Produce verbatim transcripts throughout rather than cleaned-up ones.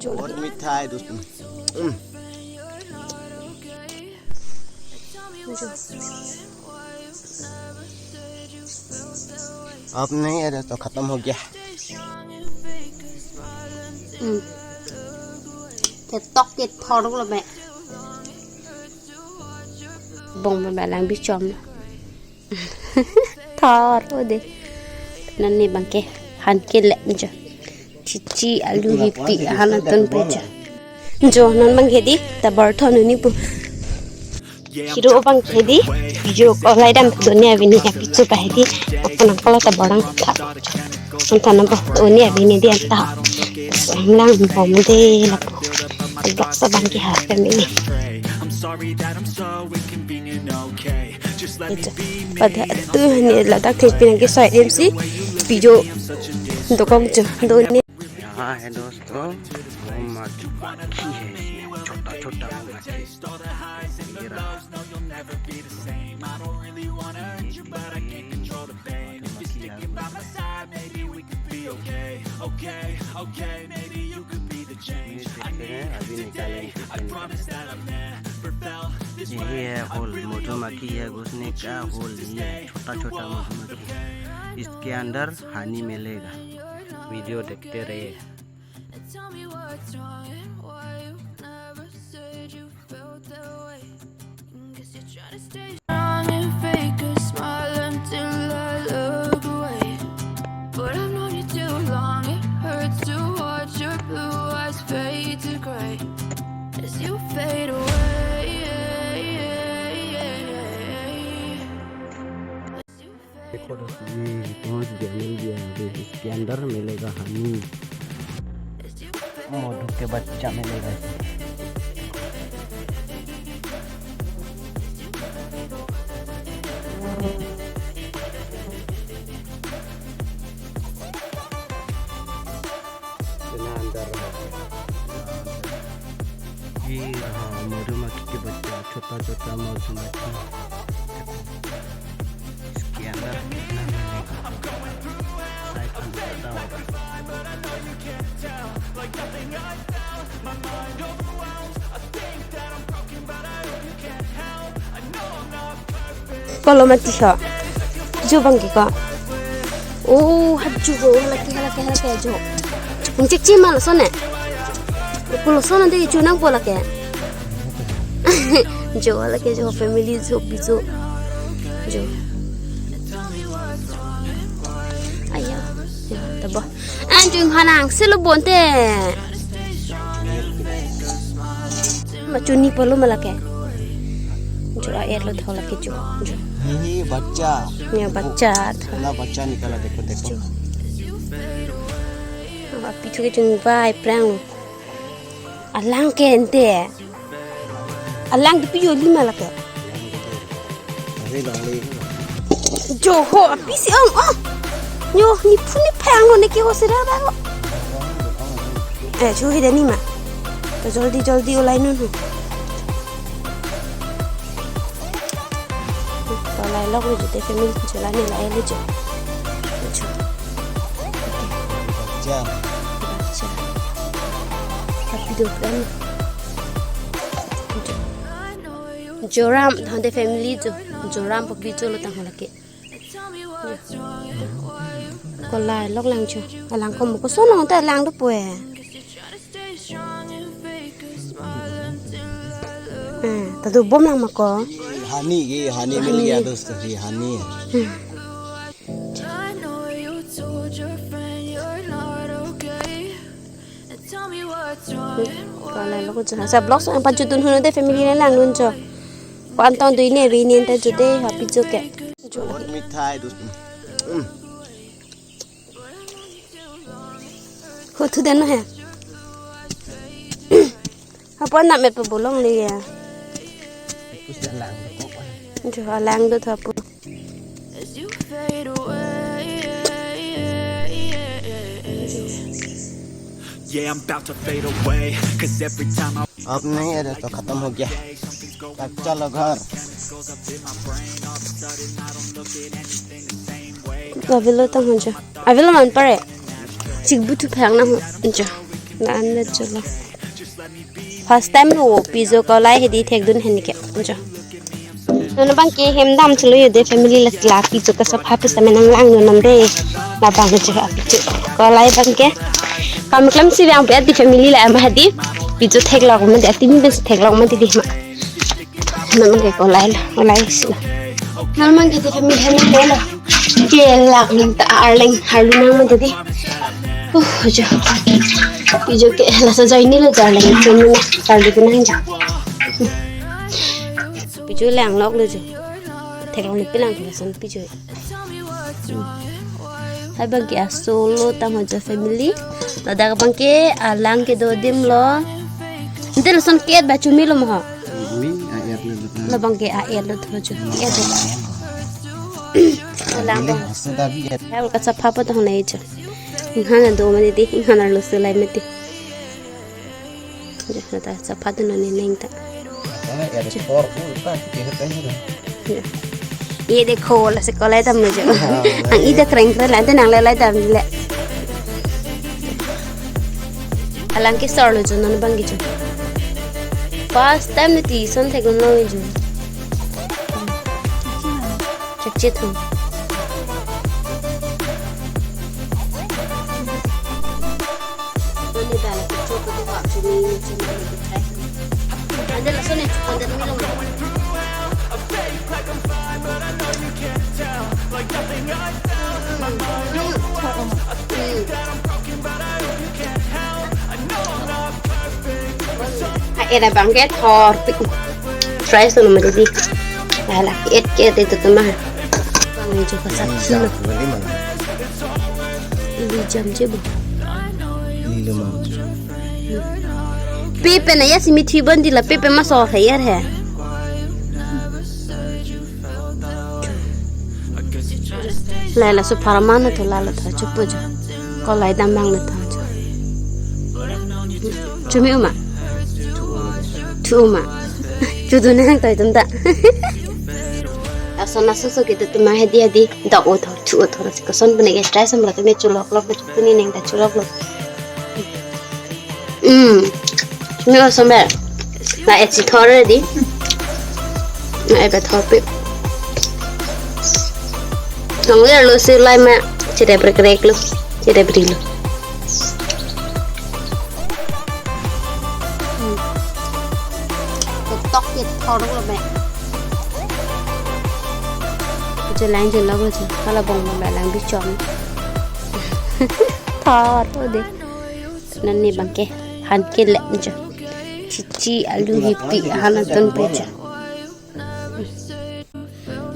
बहुत मीठा है दोस्तों। हम्म। अब नहीं है दोस्तों, खत्म हो गया। Hmm. Ketok kethor lo me. Bong me balang bichom. Thor ode. Nani bangke han kele jo. Chichi alu hipi han atun pe jo. Jo non bangke di ta bar thon ni pu. Hero bangke di. Jo kolai dam doni avini apichu pa hedi. Apun angkolo ta barang ta. Antan nampo doni avini di anta. Sanglang bom de lapu. Vlog sa bangke ha family. Pada tu ni ladak thek pinang ke soi M C pijo dokong jo doni. यहाँ है दोस्तों, मधुमक्खी है इसमें, छोटा छोटा मधुमक्खी। ये रहा। ये देखते हैं, अभी निकालेंगे। ये है होल, मधुमक्खी है घुसने का होल, ये छोटा छोटा मधुमक्खी, इसके अंदर हनी मिलेगा। वीडियो देखते रहिए। And tell me what's wrong and why you never said you felt that way. Guess you're trying to stay strong and fake a smile until I look away. But I've known you too long, it hurts to watch your blue eyes fade to gray as you fade away. देखो दोस्तों, ये पहुंच गया, मिल गया, अभी इसके अंदर मिलेगा हनी। मधु के बच्चा मिलेगा इसमें। इतना अंदर रहा। ये रहा मधुमक्खी के बच्चा, छोटा छोटा मधुमक्खी। इसके अंदर कितना मिलेगा? शायद हमको पता होगा। Kolo mati ho. Jo bangke ko. Oh, hap jo ho, halake, halake, halake jo. Hum chek chi ma lason ne. Kolo son de jo nangpo lake. Jo halake jo family jo pi jo. Jo. Aya. Ya, tabo. Anjing hanang selo bonte. Ma chuni polo ma lake. Jo a er lo tho lake jo. Jo. ये बच्चा। ये बच्चा था। पहला बच्चा निकाला, देखो, देखो। Jo. Api thu ke chunvai prang. Alang ke ente. Alang ke pi jo lima lake. Avi long li. Jo ho, api si ong, oh. Yo, ni phu ni phang lo ne ke ho sira ba ho. Eh, chu hi dani ma. To jaldi, jaldi ulai non ho. To lai lok lo jo te family chelane lai lo jo. Jo. Ja. Ja. Api do kan. Joram, hande family jo. Joram papi jo lo tang halake. Ko lai lok lang jo. Alang ko mo ko so nong ta lang do pue. Eh, ta do bom lang ma ko. Honey, ये honey मिल गया दोस्तों, ये honey है। Hmm. Ko lai lok jo. Sa vlog so ang pajutun hunu de family na lang nun jo. Ko anton dui ne vi nin ta jute happy jo ke. बहुत मीठा है दोस्तों। हम्म। Ho thu den no he. Hapo na me pe bolong le ya. Kus da lang ko. Jo lang do thapo. As you fade away. Yeah, I'm about to fade away, 'cause every time I अब नहीं है तो खत्म हो गया। कच्चा लो घर। Avelo ta hon jo. Avelo man pare. Chik buthu phang na hon jo. Nan le cholo. First time lo pijo kolai hedi thekdun henke. Jo. Non abangke hem dam cholo yo de family la la pijo kasapha pisa menang lang yo nam de. Labang jo pijo kolai abangke. Kam klem si bang pe di family la ma hedi. Pijo theklok ma de, atim bes theklok ma de di ma. Non abangke kolai la, kolai si. Non abangke di family hem la. Kelak ning ta arleng harlu nang ma de di. Uh, jo. Pijo ke laso joini lo jo arleng chun na. Harlu nang jo. Pijo langlok lo jo. Theklong ni pilang ke lason pijo. Hai abangke a solo tang ho jo family. Ladak abangke alang kedo adim lo. Ante lason ke-et ba chumi lo mo ho. Mi a-et lo. Labangke a-et lo tho jo. Ke-et lo. Alang bang. Asa ta bi-et. Ya, kasapha pa tong nai jo. Inghan do ma de di, inghan arlo sulai ma de. Jo, ta sapha do nani neng ta. Asa er por ko ta ke ta. Jo. Ye dekho, lasi kolai dam jo. Ang ida kreng kreng la, ante nang le lai dam le. Alang ke sor lo jo non abangke jo. First time ni ti son theklong lo jo. Chak che thum. Ante lason ni, ante ni lo. Hmm. Hmm. A-et abangke thorpik. Try so ma de di. Hala ke-et ke-et itu tema. Bang jo kasaphi lo. Ili jam je bo. Ili ma. Pepe na ya si mithi bon di la pepe ma so hai ya he. Lai laso pharman tho, lalo tho, chupo jo. Kolai dam bang lo tho jo. Chumi uma. Thu uma. Chu du nang toi tum ta. Ason ason so ke tu ma hedi hedi. Dok o tho, chu o tho, koson pune ke try sam lo tu me chulok lok, chu puni neng ta chulok lok. Hmm. Ni osomar. La et si thor di. La et thorpik. Nong le lo si lai ma. Chede brek brek lo. Chede bri lo. Hmm. Tok ke thor lo me. Chelang chelok lo che. Hala bong bong lang bi chom. Thor o de. Non ni abangke han ke le jo. Chichi alu hipi han aton pe jo.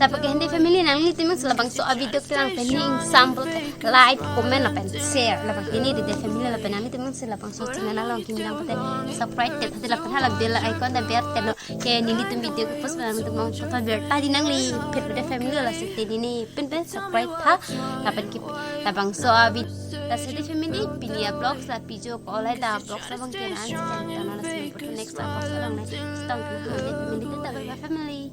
Lapu ke hende family nanglitum si labangso a-video kelang pen ning sample like, comment lapen share. Lapu ke hende family lapen nanglitum si labangso channel along kimi lang pute subscribe te, pute lapen hala bell icon ta ber te no. Ke nelitum video ke post pen nanglitum mong photo ber ta di nangli phet pute family lasi te neli pen pen subscribe tha. Lapen ke labangso a-video. Lasi di family pini a-vlogs la pijo kolai ta vlogs abangke la-an si kan ta na lasi next vlogs along nai. Stay tuned to the family. Bye bye family.